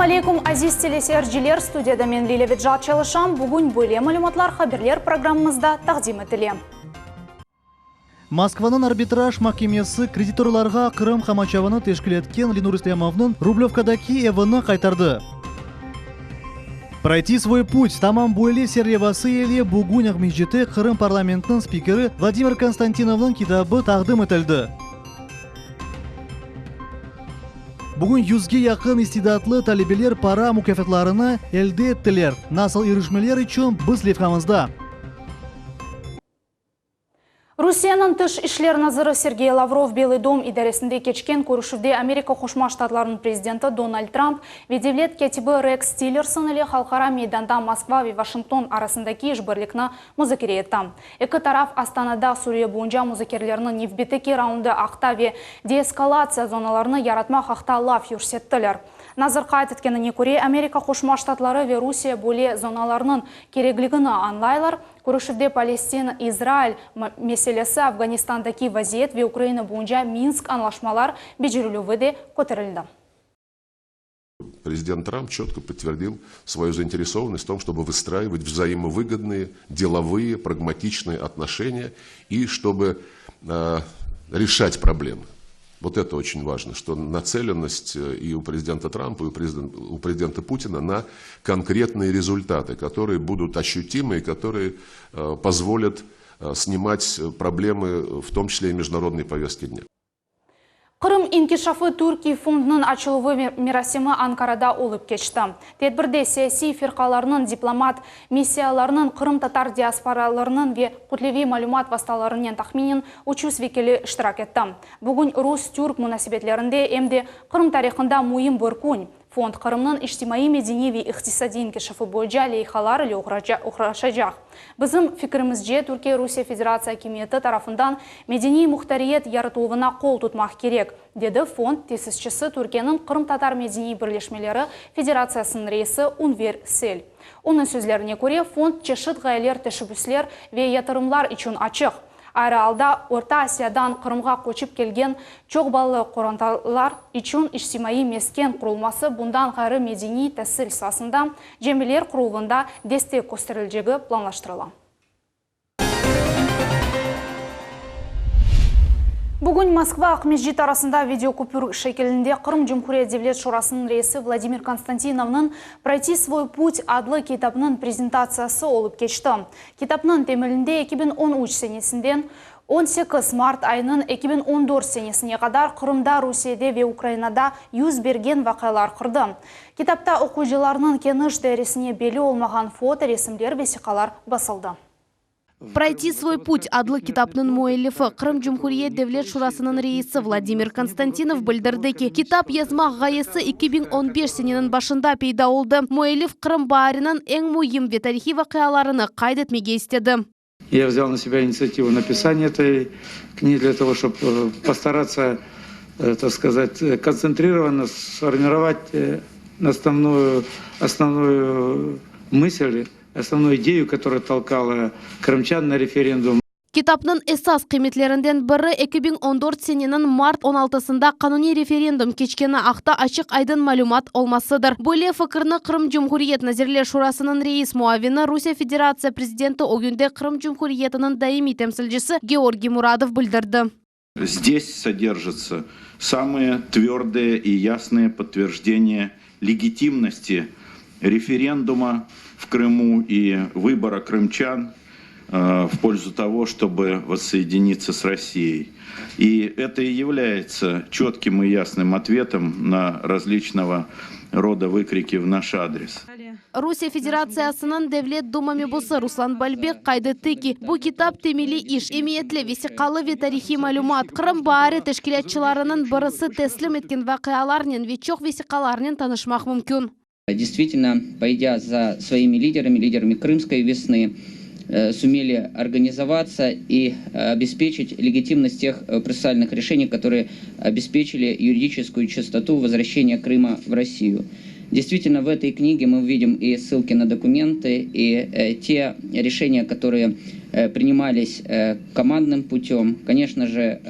aleykum, aziz teleseyirciler! Studiyada men, Lilâ Vecat, çalışam. Bugün böyle malümatlar haberler programmamızda taqdim etile. Moskvanıñ arbitraj mahkemesi kreditorlarğa Qırım qamaçavını teşkil etken Lenur İslâmovnıñ Rublevkadaki evini qaytardı. Proyti svoy put, tamam böyle serlevası ile bugün Aqmescitte Qırım parlamentiniñ spikeri Vladimir Konstantinovnıñ kitabı taqdim etildi. Bugün yüzge yaqın istidatlı talebeler para mukâfatlarını elde ettiler. Nasıl irişmeler içün biz levhamızda. Rusiyeniñ Tış işler naziri Sergey Lavrov Belıy dom idaresinde keçken körüşüvde Amerika Qoşma Ştatlarınıñ prezidenti Donald Tramp ve devlet kâtibi Reks Tillerson ile halqara meydanda Moskva ve Vaşington arasındaki işbirlikni muzakere etti. Eki taraf Astanada Suriye boyunca muzakerelerniñ nevbetteki raundı aqta ve deeskalatsiya zonalarını yaratmaq aqta laf yürsettiler. Nazir qayd etkenine köre, Amerika Qoşma Ştatları ve Rusiye böyle zonalarnıñ kerekligini añlaylar, Körüşüvde Palestin-İzrail meselesi, Afganistandaki vaziyet ve Ukraina boyunca Minsk añlaşmalar becerilüvi de köterildi. Prezident Tramp çötko podtverdil svoyu zainteresovannost v tom, çtoby vıstraivать vzaimovygodnye, delovıye, pragmatiçnıye otnoşeniya i çtoby reşat problemy. Vot eto oçen vajno, çto natselennost i u prezidenta Trampa, i u prezidenta Putina na konkretnıye rezultatı, kotorıye budut oşütimı i kotorıye pozvolât snimat problemı, v tom çisle i mejdunarodnoy povestki dnâ. Qırım inkişafı Türkiy fondunıñ açıluvı merasimi Ankarada olıp keçti. Tedbirde siyasiy firqalarnıñ, diplomat missiyalarınıñ, qırımtatar diasporalarınıñ ve kütleviy malümat vastalarınen tahminen 300 vekili iştirak etti. Bugün rus-türk munasebetlerinde em de Qırım tarihında müim bir kün. Fond Qırımnıñ içtimaiy-medeniy ve iqtisadiy inkişafı boyunca leyhalar ile oğraşacaq. Bizim fikirimizce, Türkiye Rusiye Federatsiya akimiyeti tarafından medeniy muhtariyet yaratıluvına qol tutmaq kerek, dedi fond tesisçisi Türkiyeniñ Qırımtatar medeniy birleşmeleri federatsiyasınıñ reisi Ünver Sel. Onıñ sözlerine köre, fond çeşit ğayeler, teşebbüsler ve yatırımlar içün açıq. Ayrı alda, Orta Asiyadan Qırımğa köçip kelgen çoq balalı qorantalar içün içtimaiy mesken qurulması, bundan ğayrı medeniy, tasil saasında, camiler quruluvında destek kösterilecegi planlaştırıla. Bugün Moskva-Aqmescit arasında videoköpür şekilinde Qırım Cumhuriyet Devlet Şurasınıñ reisi Vladimir Konstantinovnıñ Proyti svoy put adlı kitabınıñ prezentatsiyası olıp keçti. Kitapnıñ temelinde 2013 senesinden 18 mart ayınıñ 2014 senesine qadar Qırımda, Rusiyede ve Ukrainada yüz bergen vaqialar kirdi. Kitapta oquyıcılarnıñ keniş dairesine belli olmağan fotoresimler, vesiqalar basıldı. Proyti svoy put adlı kitapnıñ müellifi, Qırım Cumhuriyet Devlet Şurasınıñ reisi Vladimir Konstantinov bildirdi ki, kitap yazmaq ğayesi 2015 seneniñ başında peyda oldı. Müellif Qırım baariniñ eñ müim ve tarihiy vaqialarını qayd etmege istedi. Ya vzâl na sebâ initsiativu napisaniya etoy knigi dlâ togo, ştob postaratsâ, tak skazat, kontsentrirovanno sformirovat osnovnuyu, osnovnuyu mısl, osnovnuyu ideyu, kotoraya tolkala krımçan na referendum. Kitapnıñ esas qıymetlerinden biri, 2014 seneniñ mart on altısında qanuniy referendum keçkeni aqta açıq-aydın malümat olmasıdır. Böyle fikirni Qırım Cumhuriyet Nazirler Şurasınıñ reis muavini, Rusiye Federatsiya Prezidenti ögünde Qırım Cumhuriyetiniñ daimiy temsilcisi Georgiy Muradov bildirdi. Zdes soderjitsa samıye tvördıye i yasnıye podtverjdeniye legitimnosti referenduma v Krımu i vıbora krımçan v polzu togo, çtoby vossoedinitsâ s Rossiyey. I eto i yavlâyetsâ çötkim i yasnım otvetom na razliçnogo roda vıkriki v naş adres. Rusiye Federatsiyasınıñ Devlet Duma mebusı Ruslan Balbek qayd etti ki, bu kitap temeli iş, emiyetli, vesiqalı ve tarihiy malümat, Qırım baari teşkilâtçılarınıñ birisi teslim etken vaqialarnen ve çoq vesiqalarnen tanışmaq mümkün. Действительно, пойдя за своими лидерами, лидерами Крымской весны, сумели организоваться и обеспечить легитимность тех процессуальных решений, которые обеспечили юридическую чистоту возвращения Крыма в Россию. Действительно, в этой книге мы увидим и ссылки на документы, и те решения, которые принимались командным путем. Конечно же,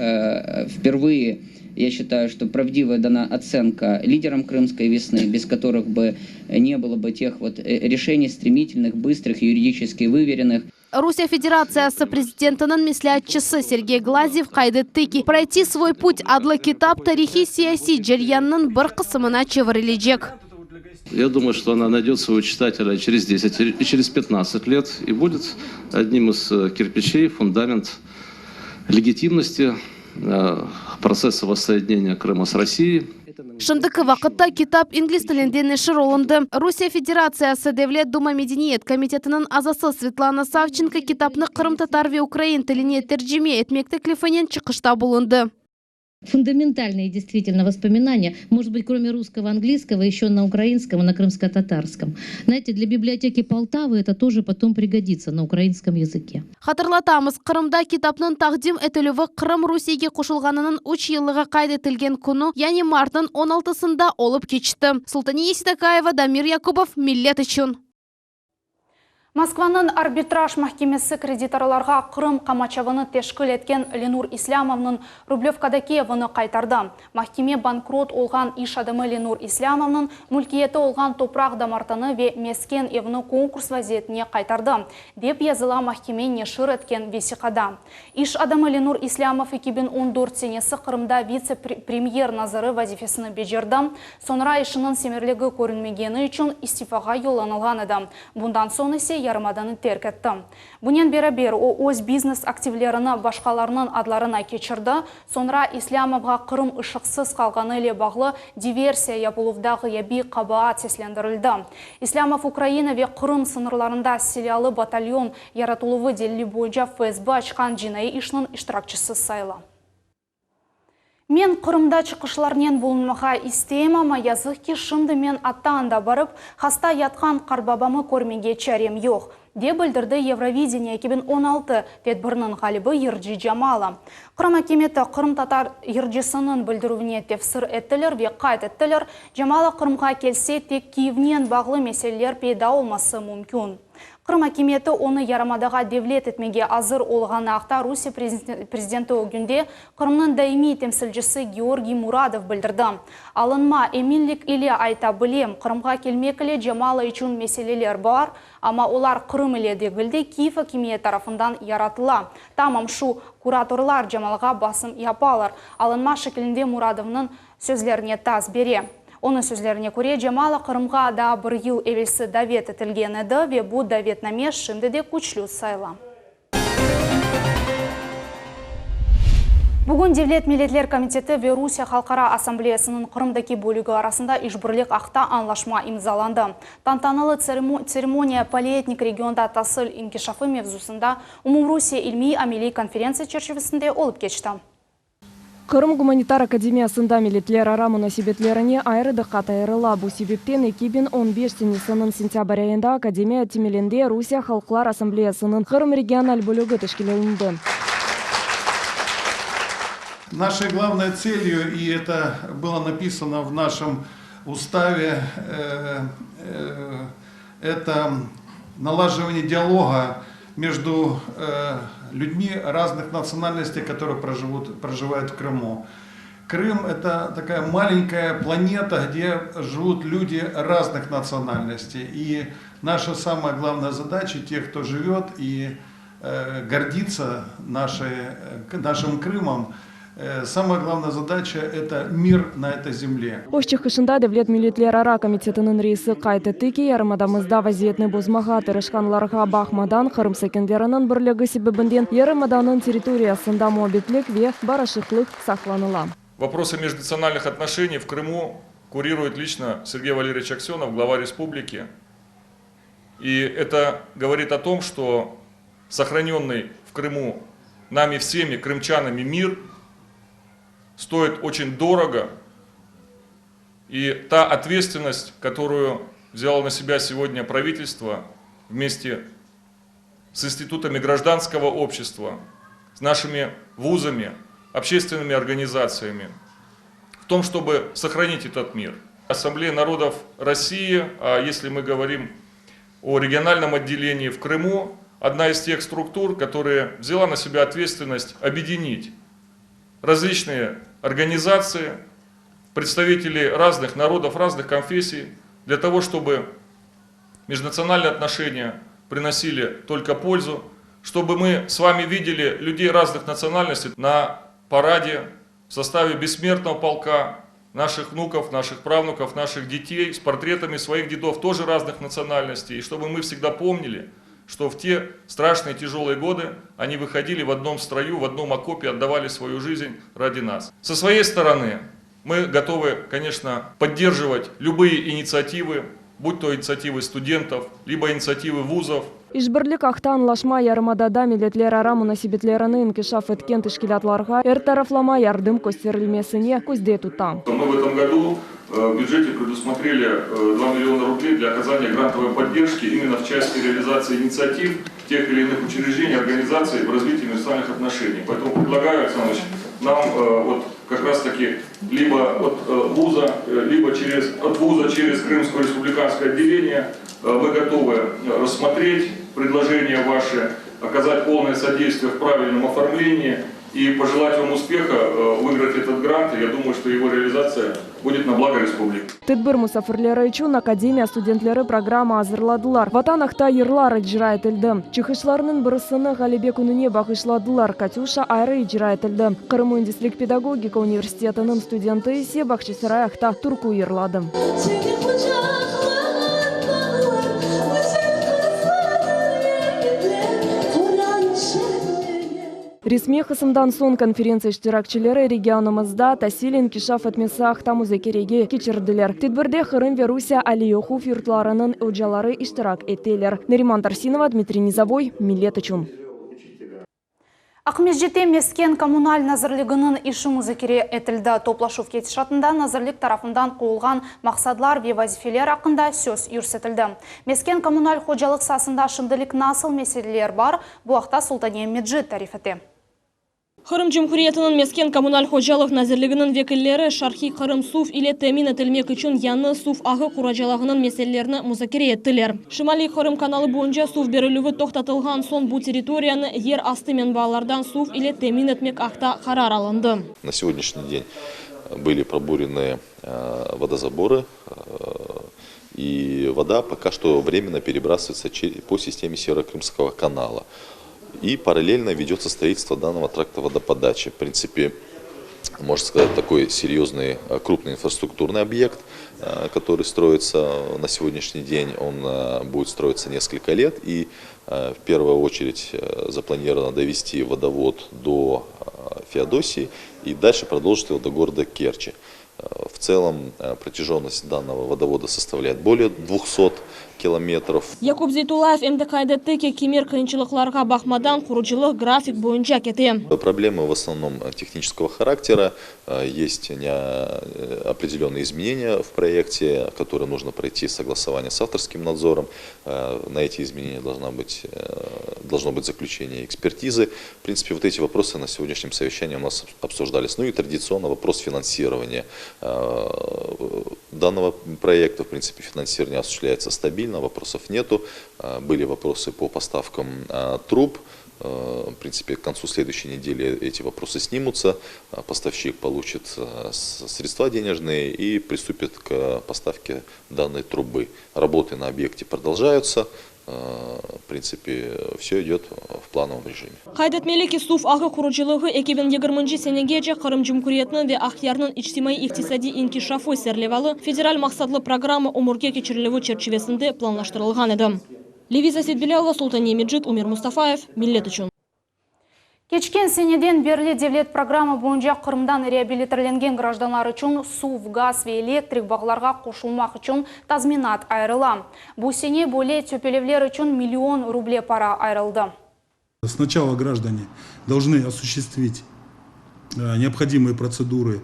впервые. Я считаю, что правдивая дана оценка лидерам Крымской весны, без которых бы не было бы тех вот решений стремительных, быстрых, юридически выверенных. Rusiye Federatsiyası prezidentiniñ mesleatçısı Sergey Glazyev qayd etti ki, Proyti svoy put adlı kitap tarihiy-siyasiy ceryannıñ bir qısımına çevirilecek. Я думаю, что она найдет своего читателя через 10 и через 15 лет и будет одним из кирпичей, фундамент легитимности процесса воссоединения Крыма с Россией. Şimdiki vaqıtta kitap ingliz tilinde neşir olundı. Rusiye Federatsiyası Devlet Duma medeniyet komitetiniñ azası Svetlana Savçenko kitapnı qırımtatar ve ukrain tiline tercime etmek teklifinen çıqışta bulundı. Фундаментальные действительно воспоминания, может быть, кроме русского, английского, еще на украинском и на крымско-татарском. Знаете, для библиотеки Полтавы это тоже потом пригодится на украинском языке. Hatırlatamız, Qırımda kitapnıñ taqdim etilüvi Qırım Rusiyege qoşulğanınıñ üç yıllığı qayd etilgen künü, yani martnıñ on altısında olıp keçti. Sultaniye Yesitakaeva, Damir Yakubov, Millet içün. Moskvanıñ arbitraj mahkemesi kreditorlarğa Qırım qamaçavını teşkil etken Lenur İslâmovnıñ Rublevkadaki evini qaytardı. Mahkeme bankrot olğan iş adamı Lenur İslâmovnıñ mülkiyeti olğan topraq damartını ve mesken evini konkurs vaziyetine qaytardı, dep yazıla mahkeme neşir etken vesiqada. İş adamı Lenur İslâmov 2014 senesi Qırımda vitse-premyer naziri vazifesini becerdi, soñra işiniñ semereligi körünmegeni içün istifağa yollanılğan edi. Bundan soñ ise yarımadanı terk etti. Bunen beraber o öz biznes aktivlerini başqalarınıñ adlarına keçirdi, soñra İslâmovğa Qırım ışıqsız qalğanı ile bağlı diversiya yapıluvda ğıyabiy qabaat seslendirildi. İslâmov Ukraina ve Qırım sıñırlarında silâlı batalyon yaratıluvı delili boyunca FSB açqan cinaiy işniñ iştirakçisi sayıla. Men Qırımda çıqışlarnen bulunmağa isteyim, amma yazıq ki, şimdi men atta anda barıp, hasta yatqan qartbabamı körmege çarem yoq, dep bildirdi Eurovideniye 2016 tedbiriniñ ğalibi yırcı Jamala. Qırım akimiyeti qırımtatar yırcısınıñ bildirüvine tefsir ettiler ve qayd ettiler, Jamala Qırımğa kelse, tek Kiyevnen bağlı meseleler peyda olması mümkün. Qırım akimiyeti onı yarımadağa davet etmege azır olğanı aqta Rusiye prezidenti ögünde Qırımnıñ daimiy temsilcisi Georgiy Muradov bildirdi. Alınma eminlik ile ayta bilem, Qırımğa kelmek ile Jamala içün meseleler bar, amma olar Qırım ile degil de Kiyev akimiyet tarafından yaratıla. Tamam şu kuratorlar Jamalağa basım yapalar, alınma şekilinde Muradovnıñ sözlerine TASS bere. Onıñ sözlerine köre, Jamala Qırımğa daa bir yıl evelsi davet etilgen edi ve bu davetname şimdi de küçlü sayıla. Bugün Devlet Milletler Komiteti ve Rusiye Halqara Assambleyasınıñ Qırımdaki bölügi arasında işbirlik aqta añlaşma imzalandı. Tantanalı tseremoniya polietnik regionda tasil inkişafı mevzusında Umumrusiye ilmiy-ameliy konferentsiya çerçivesinde olıp keçti. Qırım gumanitar akademiyasında milletlerara munasebetlerine ayrı diqqat ayırıla. Bu sebepten 2015 senesiniñ sentâbr ayında akademiya temelinde Rusiye Halqlar Assambleyasınıñ Qırım regional bölügi teşkil olundı. Нашей главной целью, и это было написано в нашем уставе, это налаживание диалога между людьми разных национальностей, которые проживут, проживают в Крыму. Крым – это такая маленькая планета, где живут люди разных национальностей. И наша самая главная задача, тех, кто живет и гордится нашей, нашим Крымом, самая главная задача – это мир на этой земле. Öz çıqışında Devlet milletlerara komitetiniñ reisi qayd etti ki, yarımadamızda vaziyetni bozmağa tırışqanlarğa baqmadan Qırım sakinleriniñ birligi sebebinden yarımadanıñ territoriyasında muabbetlik ve barışıqlıq saqlanıla. Вопросы межнациональных отношений в Крыму курирует лично Сергей Валерьевич Аксенов, глава республики. И это говорит о том, что сохраненный в Крыму нами всеми, крымчанами, мир стоит очень дорого. И та ответственность, которую взяло на себя сегодня правительство вместе с институтами гражданского общества, с нашими вузами, общественными организациями, в том, чтобы сохранить этот мир. Ассамблея народов России, а если мы говорим о региональном отделении в Крыму, одна из тех структур, которая взяла на себя ответственность объединить. различные организации, представители разных народов, разных конфессий, для того, чтобы межнациональные отношения приносили только пользу, чтобы мы с вами видели людей разных национальностей на параде в составе бессмертного полка, наших внуков, наших правнуков, наших детей с портретами своих дедов тоже разных национальностей, и чтобы мы всегда помнили, что в те страшные тяжелые годы они выходили в одном строю, в одном окопе, отдавали свою жизнь ради нас. Со своей стороны мы готовы, конечно, поддерживать любые инициативы, будь то инициативы студентов, либо инициативы вузов. İşbirlik aqta añlaşma yarımadada milletlerara munasebetlerini inkişaf etken teşkilâtlarğa er taraflama yardım kösterilmesini közde tuta. Мы в этом году в бюджете предусмотрели 2 миллиона рублей для оказания грантовой поддержки именно в части реализации инициатив тех или иных учреждений, организаций в развитии межнациональных отношений. Поэтому предлагаю, Александр Ильич, нам вот как раз таки либо от вуза, либо через, от вуза через Крымское республиканское отделение мы готовы рассмотреть предложения ваши, оказать полное содействие в правильном оформлении и пожелать вам успеха выиграть этот грант. И я думаю, что его реализация будет на благо республики. Tedbir musafirleri içün akademiya studentleri programma azırladılar. Vatan aqta yırlar icra etildi. Çıqışlarnıñ birisini Ğalebe kününe bağışladılar. Katюша ayrı icra etildi. Qırım müendislik pedagogika universitetiniñ studenti ise Bağçasaray aqta türkü yırladı. Seni quçaqlağan dağlar, güzel qızlar, yigitler, Quran Resmiy qısımdan soñ konferentsiya iştirakçileri regionımızda tasil inkişaf etmesi aqta muzakerege keçirdiler. Tedbirde Qırım ve Rusiye aliy oquv yurtlarınıñ ocaları iştirak eteler. Nariman Tarsinova, Dmitriy Nizovoy, Millet içün. Aqmescitte mesken kommunal nazirliginiñ işi muzakere etildi. Toplaşuv ketişatında nazirlik tarafından qoyulğan maqsadlar ve vazifeler aqqında söz yürsetildi. Mesken kommunal hocalıq saasında şimdilik nasıl meseleler bar, bu aqta Sultaniye Mecit tarif ete. Qırım Cumhuriyetiniñ mesken kommunal hocalıq nazirliginiñ vekilleri Şarqiy Qırım suv ile temin etilmek içün yañı suv ağı quracalağınıñ meselelerini muzakere ettiler. Şimaliy Qırım kanalı boyunca suv berilüvi toqtatılğan soñ bu territoriyanı yer astı menbaalardan suv ile temin etmek aqta qarar alındı. На сегодняшний день были пробурены водозаборы, и вода пока что временно перебрасывается по системе Северо-Крымского канала. И параллельно ведется строительство данного тракта водоподачи. В принципе, можно сказать, такой серьезный крупный инфраструктурный объект, который строится на сегодняшний день. Он будет строиться несколько лет и в первую очередь запланировано довести водовод до Феодосии и дальше продолжить его до города Керчи. В целом протяженность данного водовода составляет более 200 километров. Yakub Zeytullayev endi qayd etti ki, kimer qıyınçılıqlarğa baqmadan qurucılıq grafik boyunca kete. Проблемы в основном технического характера. Есть определенные изменения в проекте, которые нужно пройти согласование с авторским надзором. На эти изменения должно быть заключение экспертизы. В принципе, вот эти вопросы на сегодняшнем совещании у нас обсуждались. Ну и традиционно вопрос финансирования данного проекта. В принципе, финансирование осуществляется стабильно, вопросов нету. Были вопросы по поставкам труб. В принципе, к концу следующей недели эти вопросы снимутся. Поставщик получит средства денежные и приступит к поставке данной трубы. Работы на объекте продолжаются. В принципе, все идет в плановом режиме. Qayd etmeli ki, suv ağı qurucılığı 2020 senegece Qırım Cumhuriyetiniñ ve Aqyarnıñ içtimaiy-iqtisadiy inkişafı serlevalı federal maqsatlı programma ömürge keçirilüvi çerçivesinde planlaştırılğan edi. Leviza Setbilялова, Sultaniye Mecit, Umer Mustafayev, Millet içün. Keçken seneden berli devlet programma boyunca Qırımdan reabilitirlengen grajdanlar içün suv, gaz ve elektrik bağlarğa qoşulmaq içün tazminat ayırıla. Bu sene böyle töpelevler içün million ruble para ayırıldı. Сначала граждане должны осуществить необходимые процедуры,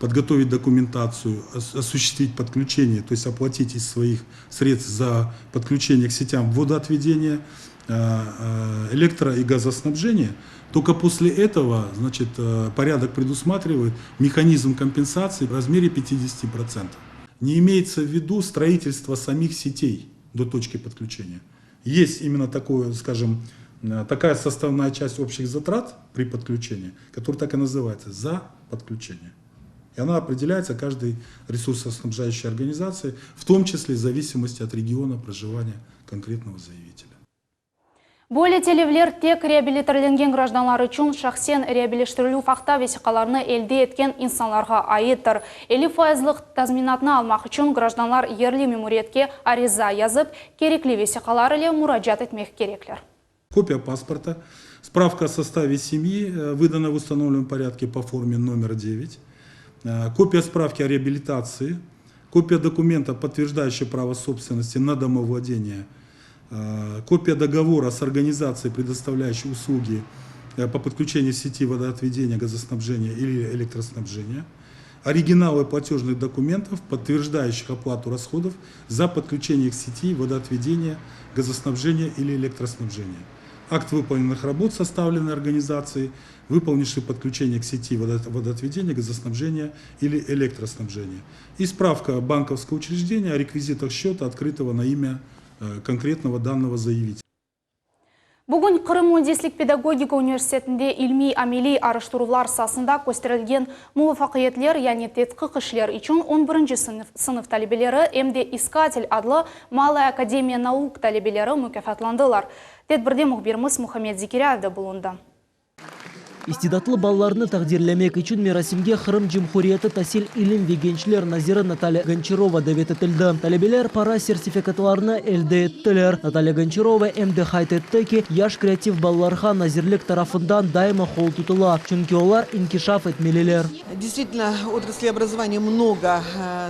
подготовить документацию, осуществить подключение, то есть оплатить из своих средств за подключение к сетям водоотведения, электро- и газоснабжения. Только после этого, значит, порядок предусматривает механизм компенсации в размере 50%. Не имеется в виду строительство самих сетей до точки подключения. Есть именно такое, скажем, такая составная часть общих затрат при подключении, которая так и называется «за подключение». И она определяется каждой ресурсоснабжающей организацией, в том числе в зависимости от региона проживания конкретного заявителя. Böyle televler tek reabilitirlengen grajdanlar içün şahsen reabiliştirilüv aqta vesiqalarnı elde etken insanlarğa aittir. 50 fayızlıq tazminatnı almaq içün grajdanlar yerli memuriyetke ariza yazıp, kerekli vesiqalar ile muracaat etmek kerekler. Копия паспорта, справка о составе семьи, выдана в установленном порядке по форме номер 9, копия справки о реабилитации, копия документа, подтверждающего право собственности на домовладение, копия договора с организацией, предоставляющей услуги по подключению сети водоотведения, газоснабжения или электроснабжения, оригиналы платежных документов, подтверждающих оплату расходов за подключение к сети водоотведения, газоснабжения или электроснабжения. Акт выполненных работ, составленный организацией, выполнившей подключение к сети водоотведения, газоснабжения или электроснабжения. И справка банковского учреждения о реквизитах счета, открытого на имя конкретного данного заявителя. Bugün Qırım müendislik pedagogika universitetinde ilmiy-ameliy araştıruvlar saasında kösterilgen muvafaqiyetler, yani tedqiq işler içün on birinci sınıf talebeleri em de İskatel adlı Malaya akademiya nauk talebeleri mukâfatlandılar. Tedbirde mühbirimiz Muhammed Zekirâyev de bulundı. İstidatlı balalarnı taqdirlemek içün merasimge Qırım Cumhuriyeti tasil, ilim ve gençler naziri Natalya Gonçarova davet etildi. Talebeler para sertifikatlarını elde ettiler. Natalya Gonçarova em de qayd etti ki, yaş kreativ balalarğa nazirlik tarafından daima qol tutula, çünki olar inkişaf etmeliler. Действительно, отрасли образования много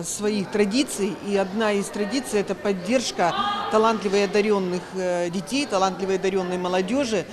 своих традиций, и одна из традиций – это поддержка талантливых и одаренных детей, талантливой и одаренной молодежи,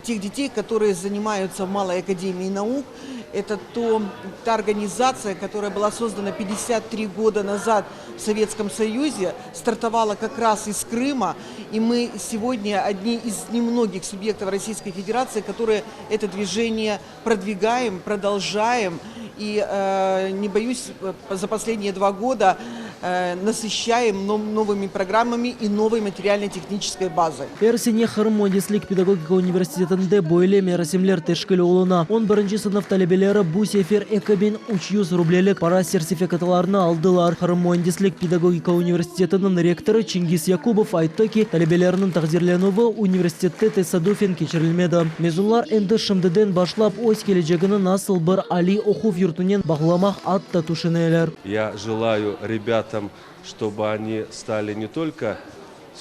тех детей, которые занимаются в Малой академии наук. Это то, та организация, которая была создана 53 года назад в Советском Союзе, стартовала как раз из Крыма, и мы сегодня одни из немногих субъектов Российской Федерации, которые это движение продвигаем, продолжаем. И, э, не боюсь, за последние два года э, насыщаем новыми программами и новой материально-технической базой. Er sene Qırım müendislik pedagogika universitetinde böyle merasimler teşkil oluna. On birinci sınıf talebeleri bu sefer 2300 rublelik para sertifikatlarını aldılar. Qırım müendislik pedagogika universitetiniñ rektorı Çingiz Yakubov ayttı ki, talebelerniñ taqdirlenüvi universitette tesadüfen keçirilmedi. Mezunlar endi şimdiden başlap öz kelecegini nasıl bir aliy oquv yurtunen bağlamaq atta tüşüneler. Я желаю ребятам, чтобы они стали не только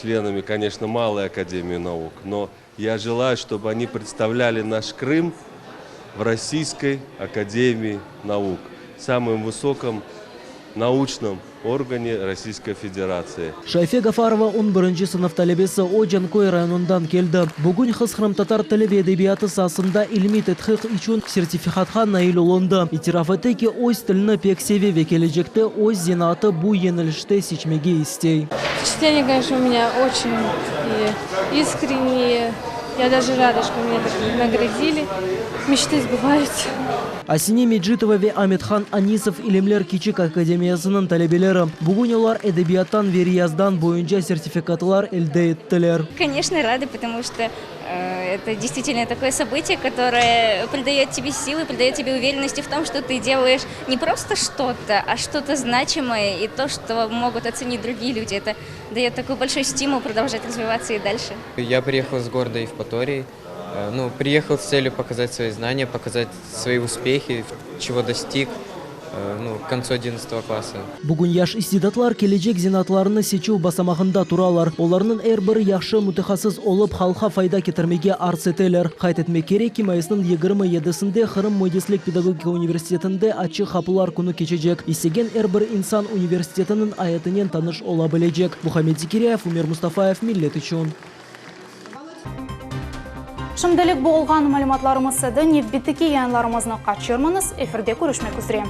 членами, конечно, Малой Академии наук, но я желаю, чтобы они представляли наш Крым в Российской Академии наук, самом высоком научном органе Российской Федерации. Şayfe Gafarova on birinci sınıf talebesi, o Canköy rayonından keldi. Bugün qız qırımtatar tili ve edebiyatı saasında ilmiy tedqiq içün sertifikatqa nail olundı. İtiraf ete ki, öz tilini pek seve ve kelecekte öz zenaatı bu yönelişte seçmege istey. Впечатления, конечно, у меня очень такие искренние. Я даже рада, что меня так наградили. Мечты сбываются. Asine Mecitova ve Amethan Anisov İlimler kiçik akademiyasınıñ talebeleri. Bugün olar edebiyattan ve riyazdan boyunca sertifikatlar elde ettiler. Конечно, рада, потому что э, это действительно такое событие, которое придает тебе силы, придает тебе уверенности в том, что ты делаешь не просто что-то, а что-то значимое и то, что могут оценить другие люди. Это дает такой большой стимул продолжать развиваться и дальше. Я приехал из города Евпатории. Э, Ну, приехал с целью показать свои знания, показать свои успехи, чего достиг э, ну, к концу 11 класса. Bugün yaş istidatlar kelecek zenaatlarını seçüv basamağında turalar. Olarnıñ er biri yahşı mütehassıs olıp, halqqa fayda ketirmege arz eteler. Qayd etmek kerek ki, mayısnıñ 27-sinde Qırım müendislik pedagogika universitetinde Açıq qapılar künü keçecek. İstegen er bir insan universitetiniñ ayatınen tanış ola bilecek. Muhammed Zekiryayev, Umer Mustafayev, Millet içün. Şimdilik bu olğan malümatlarımız edi. Nevbetteki yayınlarımıznı qaçırmañız. Efirde körüşmek üzre.